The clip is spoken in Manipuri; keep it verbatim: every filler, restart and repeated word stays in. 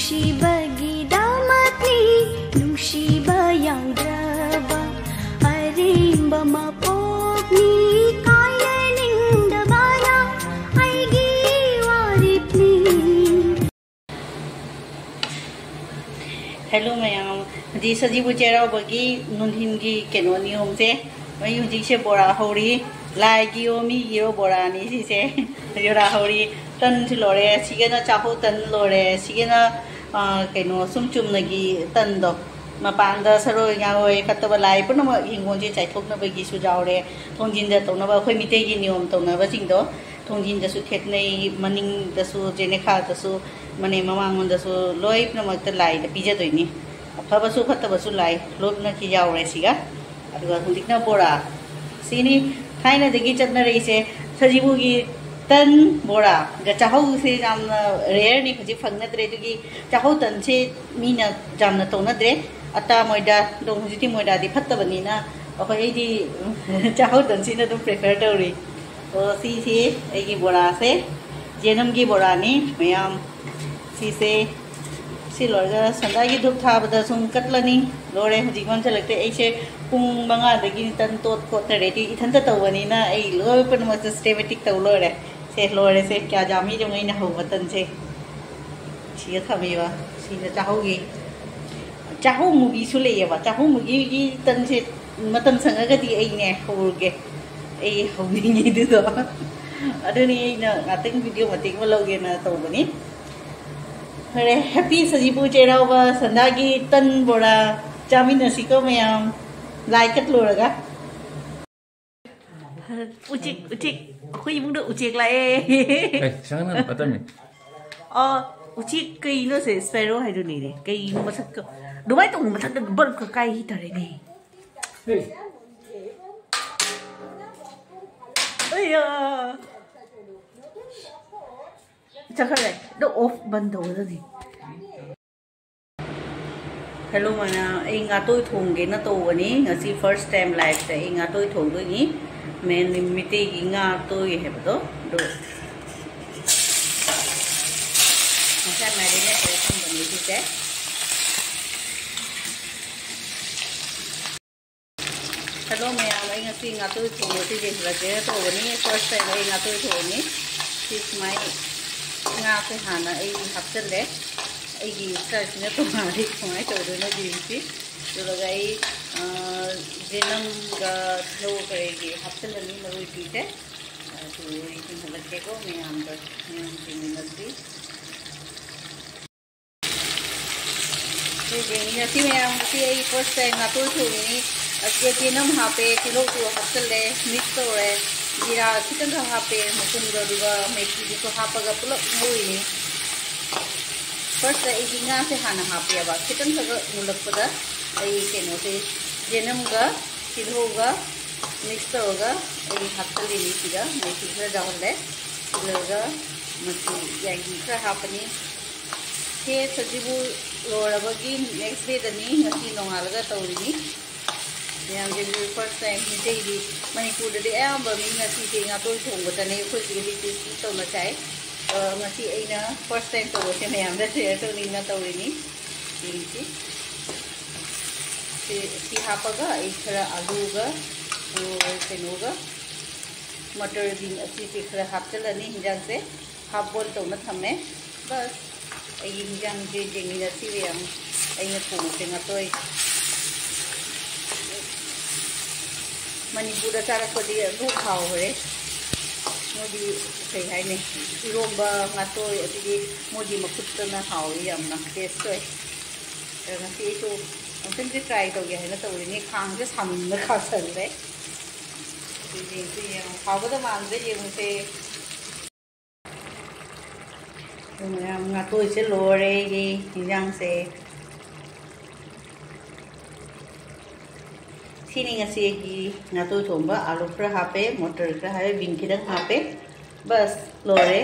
ꯅꯨꯡꯁꯤꯕꯒꯤꯗꯃꯛꯅꯤ, ꯅꯨꯡꯁꯤꯕ ꯌꯥꯎꯗ꯭ꯔꯕ ꯑꯔꯦꯝꯕ ꯃꯄꯣꯛꯅꯤ, ꯀꯥꯏꯅꯅꯤꯡꯗꯕꯅ ꯑꯩꯒꯤ ꯋꯥꯔꯦꯞꯅꯤ꯫ Hello ꯃꯌꯥꯝ, ꯍꯧꯖꯤꯛ ꯁꯖꯤꯕꯨ ꯆꯩꯔꯥꯎꯕꯒꯤ ꯅꯨꯡꯊꯤꯟꯒꯤ ꯀꯩꯅꯣ ꯅꯤꯌꯣꯝꯁꯦ, ꯃꯣꯏ ꯍꯧꯖꯤꯛꯁꯦ ꯕꯣꯔꯥ ꯍꯧꯔꯤ꯫ ꯂꯥꯏꯒꯤꯌꯣ ꯃꯤꯒꯤꯌꯣ ꯕꯣꯔꯥꯅꯤ ꯁꯤꯁꯦ꯫ ꯕꯣꯔꯥ ꯍꯧꯔꯤ, ꯇꯟꯁꯨ ꯂꯣꯏꯔꯦ, ꯁꯤꯒꯅ ꯆꯥꯛꯍꯧ ꯇꯟ ꯂꯣꯏꯔꯦ, ꯁꯤꯒꯅ ꯑ, ꯀꯩꯅꯣ ꯁꯨꯝ ꯆꯨꯝꯅꯒꯤ ꯇꯟꯗꯣ, ꯃꯄꯥꯟꯗ ꯁꯔꯣꯏ ꯉꯥꯔꯣꯏ ꯐꯠꯇꯕ ꯂꯥꯏ ꯄꯨꯝꯅꯃꯛ ꯍꯤꯡꯒꯣꯜꯁꯦ ꯆꯥꯏꯊꯣꯛꯅꯕꯒꯤꯁꯨ ꯌꯥꯎꯔꯦ꯫ ꯊꯣꯡꯖꯤꯟꯗ ꯇꯧꯅꯕ ꯑꯩꯈꯣꯏ ꯃꯤꯇꯩꯒꯤ ꯅꯤꯌꯣꯝ ꯇꯧꯅꯕꯁꯤꯡꯗꯣ, ꯊꯣꯡꯖꯤꯟꯗꯁꯨ ꯊꯦꯠꯅꯩ, ꯃꯅꯤꯡꯗꯁꯨ, ꯖꯦꯅꯦꯈꯥꯗꯁꯨ, ꯃꯅꯤꯡ ꯃꯃꯥꯡꯂꯣꯝꯗꯁꯨ ꯂꯣꯏ ꯄꯨꯝꯅꯃꯛꯇ ꯂꯥꯏꯗ ꯄꯤꯖꯗꯣꯏꯅꯤ꯫ ꯑꯐꯕꯁꯨ ꯐꯠꯇꯕꯁꯨ ꯂꯥꯏ ꯂꯣꯏꯅꯃꯛꯀꯤ ꯌꯥꯎꯔꯦ ꯁꯤꯒ꯫ ꯑꯗꯨꯒ ꯍꯧꯖꯤꯛꯅ ꯕꯣꯔꯥ꯫ ꯁꯤꯅꯤ ꯊꯥꯏꯅꯗꯒꯤ ꯆꯠꯅꯔꯛꯏꯁꯦ꯫ ꯁꯖꯤꯕꯨꯒꯤ ꯇꯟ ꯕꯣꯔꯥꯒ ꯆꯥꯛꯍꯧꯁꯦ ꯌꯥꯝꯅ ꯔꯦꯌꯔꯅꯤ, ꯍꯧꯖꯤꯛ ꯐꯪꯅꯗ꯭ꯔꯦ꯫ ꯑꯗꯨꯒꯤ ꯆꯥꯛꯍꯧ ꯇꯟꯁꯦ ꯃꯤꯅ ꯌꯥꯝꯅ ꯇꯧꯅꯗ꯭ꯔꯦ꯫ ꯑꯇꯥ ꯃꯣꯏꯗꯥ, ꯑꯗꯣ ꯍꯧꯖꯤꯛꯇꯤ ꯃꯣꯏꯗꯥꯗꯤ ꯐꯠꯇꯕꯅꯤꯅ ꯑꯩꯈꯣꯏ, ꯑꯩꯗꯤ ꯆꯥꯛꯍꯧ ꯇꯟꯁꯤꯅ ꯑꯗꯨꯝ ꯄ꯭ꯔꯤꯐꯔ ꯇꯧꯔꯤ꯫ ꯑꯣ, ꯁꯤꯁꯤ ꯑꯩꯒꯤ ꯕꯣꯔꯥꯁꯦ, ꯖꯦꯅꯝꯒꯤ ꯕꯣꯔꯥꯅꯤ ꯃꯌꯥꯝ꯫ ꯁꯤꯁꯦ, ꯁꯤ ꯂꯣꯏꯔꯒ ꯁꯟꯗꯥꯒꯤ ꯙꯨꯞ ꯊꯥꯕꯗ ꯁꯨꯝ ꯀꯠꯂꯅꯤ꯫ ꯂꯣꯏꯔꯦ, ꯍꯧꯖꯤꯛ ꯉꯝꯁꯤꯜꯂꯛꯇ꯭ꯔꯦ꯫ ꯑꯩꯁꯦ ꯄꯨꯡ ꯃꯉꯥꯗꯒꯤ ꯇꯟ ꯇꯣꯠ ꯈꯣꯠꯅ ꯔꯦꯗꯤ ꯏꯊꯟꯇ ꯇꯧꯕꯅꯤꯅ ꯑꯩ ꯂꯣꯏ ꯄꯨꯝꯅꯃꯛ systematic ꯇꯧ ꯂꯣꯏꯔꯦ꯫ ꯁꯦ, ꯂꯣꯏꯔꯦ꯫ ꯁꯦ, ꯀꯌꯥ ꯌꯥꯝꯃꯤ ꯌꯦꯡꯉꯣ ꯑꯩꯅ ꯍꯧꯕ ꯇꯟꯁꯦ꯫ ꯁꯤꯒ ꯊꯝꯃꯦꯕ꯫ ꯁꯤꯅ ꯆꯥꯛꯍꯧꯒꯤ꯫ ꯆꯥꯛꯍꯧ ꯃꯨꯕꯤꯁꯨ ꯂꯩꯌꯦꯕ꯫ ꯆꯥꯛꯍꯧ ꯃꯨꯕꯤꯒꯤ ꯇꯟꯁꯦ ꯃꯇꯝ ꯁꯪꯉꯒꯗꯤ ꯑꯩꯅꯦ ꯍꯧꯔꯒꯦ꯫ ꯑꯩ ꯍꯧꯅꯤꯡꯉꯤ ꯑꯗꯨꯗꯣ꯫ ꯑꯗꯨꯅꯤ ꯑꯩꯅ ꯉꯥꯛꯇꯪ video ꯃꯇꯦꯛ ꯑꯃ ꯂꯧꯒꯦꯅ ꯇꯧꯕꯅꯤ꯫ ꯐꯔꯦ, happy ꯁꯖꯤꯕꯨ ꯆꯩꯔꯥꯎꯕ, ꯁꯟꯗꯥꯒꯤ ꯇꯟ ꯕꯣꯔꯥ ꯆꯥꯃꯤꯟꯅꯁꯤꯀꯣ ꯃꯌꯥꯝ꯫ ꯂꯥꯏ ꯀꯠꯂꯨꯔꯒ꯫ ꯎꯆꯦꯛ, ꯎꯆꯦꯛ, ꯑꯩꯈꯣꯏ ꯏꯃꯨꯡꯗ ꯎꯆꯦꯛ ꯂꯥꯛꯑꯦ꯫ ꯑꯦ, ꯁꯪꯍꯟꯒꯅꯨ, ꯐꯠꯇꯕꯅꯤ꯫ ꯑꯣ, ꯎꯆꯦꯛ ꯀꯩꯅꯣ ꯁꯦ? Sparrow ꯍꯥꯏꯗꯨꯅꯤꯅꯦ꯫ ꯀꯩꯅꯣ ꯃꯊꯛꯇ ꯑꯗꯨꯃꯥꯏꯅ ꯇꯧꯕ, ꯃꯊꯛꯇ bulb ꯈꯛ ꯀꯥꯏ ꯍꯤꯇꯔꯦꯅꯦ꯫ ꯑꯩꯌꯥ꯫ ꯆꯠꯈ꯭ꯔꯦ꯫ ꯑꯗꯣ off ꯕꯟ ꯇꯧꯒꯗꯕꯅꯤ꯫ Hello ꯃꯌꯥꯝ, ꯑꯩ ꯉꯥꯇꯣꯏ ꯊꯣꯡꯒꯦꯅ ꯇꯧꯕꯅꯤ꯫ ꯉꯁꯤ first time lifeꯇ ꯑꯩ ꯉꯥꯇꯣꯏ ꯊꯣꯡꯗꯣꯏꯅꯤ꯫ ꯃꯦꯟ ꯃꯤꯇꯩꯒꯤ ꯉꯥ ꯇꯣꯏ ꯍꯥꯏꯕꯗꯣ, ꯑꯗꯨ ꯉꯁꯥꯏ marinate ꯇꯧꯔ ꯊꯝꯕꯅꯤ꯫ ꯁꯤꯁꯦ꯫ ꯍꯜꯂꯣ ꯃꯌꯥꯝ, ꯑꯩ ꯉꯁꯤ ꯉꯥꯇꯣꯏ ꯊꯣꯡꯕꯁꯤ ꯌꯦꯡꯍꯜꯂꯛꯀꯦꯅ ꯇꯧꯕꯅꯤ꯫ ꯐꯥꯔꯁ ꯇꯥꯏꯝ ꯑꯩ ꯉꯥꯇꯣꯏ ꯊꯣꯡꯉꯤ꯫ ꯁꯤ ꯁꯨꯃꯥꯏ ꯉꯥꯁꯦ ꯍꯥꯟꯅ ꯑꯩ ꯍꯥꯞꯆꯜꯂꯦ꯫ ꯑꯩꯒꯤ ꯏꯁꯇꯥꯏꯜꯁꯤꯅ ꯇꯣꯉꯥꯜꯂꯤ, ꯀꯃꯥꯏꯅ ꯇꯧꯗꯣꯏꯅꯣ ꯌꯦꯡꯁꯤ꯫ ꯑꯗꯨꯒ ꯑꯩ, ꯑ, ꯌꯦꯅꯝꯒ ꯇꯤꯜꯍꯧ ꯀꯔꯤꯒꯤ ꯍꯥꯞꯆꯜꯂꯅꯤ, ꯃꯔꯣꯏ ꯐꯤꯁꯦ꯫ ꯑꯗꯨ ꯑꯩ ꯌꯦꯡꯍꯜꯂꯛꯀꯦꯀꯣ ꯃꯌꯥꯝꯗ, ꯃꯌꯥꯝ ꯌꯦꯡꯃꯤꯟꯅꯁꯤ꯫ ꯑꯗꯨꯒꯤ ꯉꯁꯤ ꯃꯌꯥꯝ, ꯉꯁꯤ ꯑꯩ ꯐꯥꯔꯁ ꯇꯥꯏꯝ ꯉꯥꯇꯣꯏ ꯊꯣꯡꯉꯤꯅꯤ꯫ ꯑꯁꯤꯗ ꯆꯦꯅꯝ ꯍꯥꯞꯄꯦ, ꯇꯤꯜꯍꯧꯁꯨ ꯍꯥꯞꯆꯜꯂꯦ, ꯃꯤꯛꯁ ꯇꯧꯔꯦ, ꯖꯤꯔꯥ ꯈꯤꯇꯪꯈꯛ ꯍꯥꯞꯄꯦ, ꯃꯆꯨꯝꯗꯣ, ꯑꯗꯨꯒ ꯃꯦꯊꯤꯗꯨꯁꯨ ꯍꯥꯞꯄꯒ ꯄꯨꯂꯞ ꯉꯧꯔꯤꯅꯤ꯫ ꯐꯥꯔꯁꯇ ꯑꯩꯗꯤ ꯉꯥꯁꯦ ꯍꯥꯟꯅ ꯍꯥꯞꯄꯦꯕ, ꯈꯤꯇꯪꯈꯛ ꯃꯨꯜꯂꯛꯄꯗ ꯑꯩ ꯀꯩꯅꯣꯁꯦ, ꯆꯦꯅꯝꯒ ꯇꯤꯜꯍꯧꯒ ꯃꯤꯛꯁ ꯇꯧꯔꯒ ꯑꯩ ꯍꯥꯞꯆꯜꯂꯤꯅꯤ꯫ ꯁꯤꯗ ꯃꯦꯊꯤ ꯈꯔ ꯌꯥꯎꯍꯜꯂꯦ, ꯑꯗꯨꯒ ꯃꯆꯨ ꯌꯥꯏꯉꯪ ꯈꯔ ꯍꯥꯞꯄꯅꯤ꯫ ꯁꯦ ꯁꯖꯤꯕꯨ ꯂꯣꯏꯔꯕꯒꯤ ꯅꯦꯛꯁ ꯗꯦꯗꯅꯤ, ꯉꯁꯤ ꯅꯣꯡꯉꯥꯜꯂꯒ ꯇꯧꯔꯤꯅꯤ꯫ ꯃꯌꯥꯝꯒꯤꯁꯨ ꯐꯥꯔꯁ ꯇꯥꯏꯝ, ꯃꯤꯇꯩꯗꯤ ꯃꯅꯤꯄꯨꯔꯗꯗꯤ ꯑꯌꯥꯝꯕ ꯃꯤ ꯉꯁꯤꯁꯦ ꯉꯥꯇꯣꯏ ꯊꯣꯡꯕ ꯆꯠꯅꯩ, ꯑꯩꯈꯣꯏ ꯁꯤꯗꯗꯤ ꯇꯦꯁꯇꯤ ꯇꯧꯅ ꯆꯥꯏ꯫ ꯑ, ꯉꯁꯤ ꯑꯩꯅ ꯐꯥꯔꯁ ꯇꯥꯏꯝ ꯇꯧꯕꯁꯦ ꯃꯌꯥꯝꯗ ꯁꯦꯌꯔ ꯇꯧꯅꯤꯡꯅ ꯇꯧꯔꯤꯅꯤ꯫ ꯌꯦꯡꯁꯤ꯫ ꯁꯤ, ꯁꯤ ꯍꯥꯞꯄꯒ ꯑꯩ ꯈꯔ ꯑꯂꯨꯒ, ꯑ, ꯀꯩꯅꯣꯒ, ꯃꯇꯔ ꯕꯤꯟ ꯑꯁꯤꯁꯦ ꯈꯔ ꯍꯥꯞꯆꯤꯜꯂꯅꯤ ꯍꯤꯟꯖꯥꯡꯁꯦ꯫ ꯍꯥꯞ ꯕꯣꯏꯜ ꯇꯧꯅ ꯊꯝꯃꯦ꯫ ꯕꯁ, ꯑꯩꯒꯤ ꯍꯤꯟꯖꯥꯡꯁꯦ ꯌꯦꯡꯃꯤꯟꯅꯁꯤ ꯃꯌꯥꯝ꯫ ꯑꯩꯅ ꯊꯣꯡꯕꯁꯦ ꯉꯥꯇꯣꯏ꯫ ꯃꯅꯤꯄꯨꯔꯗ ꯆꯥꯔꯛꯄꯗꯤ ꯑꯗꯨ ꯍꯥꯎꯈ꯭ꯔꯦ꯫ ꯃꯣꯏꯗꯤ ꯀꯩ ꯍꯥꯏꯅꯤ, ꯏꯔꯣꯝꯕ, ꯉꯥꯇꯣꯏ, ꯑꯗꯒꯤ ꯃꯣꯏꯗꯤ ꯃꯈꯨꯠꯇꯅ ꯍꯥꯎꯏ ꯌꯥꯝꯅ, ꯇꯦꯁ ꯑꯣꯏ꯫ ꯑꯗꯣ ꯉꯁꯤ ꯑꯩꯁꯨ ꯑꯃꯨꯛꯇꯪꯗꯤ ꯇ꯭ꯔꯥꯏ ꯇꯧꯒꯦ ꯍꯥꯏꯅ ꯇꯧꯔꯤꯅꯤ꯫ ꯈꯥꯡꯁꯦ ꯁꯥꯃꯟꯗꯅ ꯀꯥꯁꯜꯂꯦ꯫ ꯑꯗꯨ ꯌꯦꯡꯁꯦ, ꯌꯦꯡꯉꯣ꯫ ꯍꯥꯎꯒꯗꯕ ꯃꯥꯟꯕ꯭ꯔꯥ ꯌꯦꯡꯉꯨꯁꯦ꯫ ꯑꯗꯨ ꯃꯌꯥꯝ, ꯉꯥꯇꯣꯏꯁꯦ ꯂꯣꯏꯔꯦ ꯑꯩꯒꯤ ꯍꯤꯟꯖꯥꯡꯁꯦ꯫ ꯁꯤꯅꯤ ꯉꯁꯤ ꯑꯩꯒꯤ ꯉꯥꯇꯣꯏ ꯊꯣꯡꯕ꯫ ꯑꯥꯂꯨ ꯈꯔ ꯍꯥꯞꯄꯦ, ꯃꯣꯇꯔ ꯈꯔ ꯍꯥꯞꯄꯦ, ꯕꯤꯟ ꯈꯤꯇꯪ ꯍꯥꯞꯄꯦ꯫ ꯕꯁ, ꯂꯣꯏꯔꯦ꯫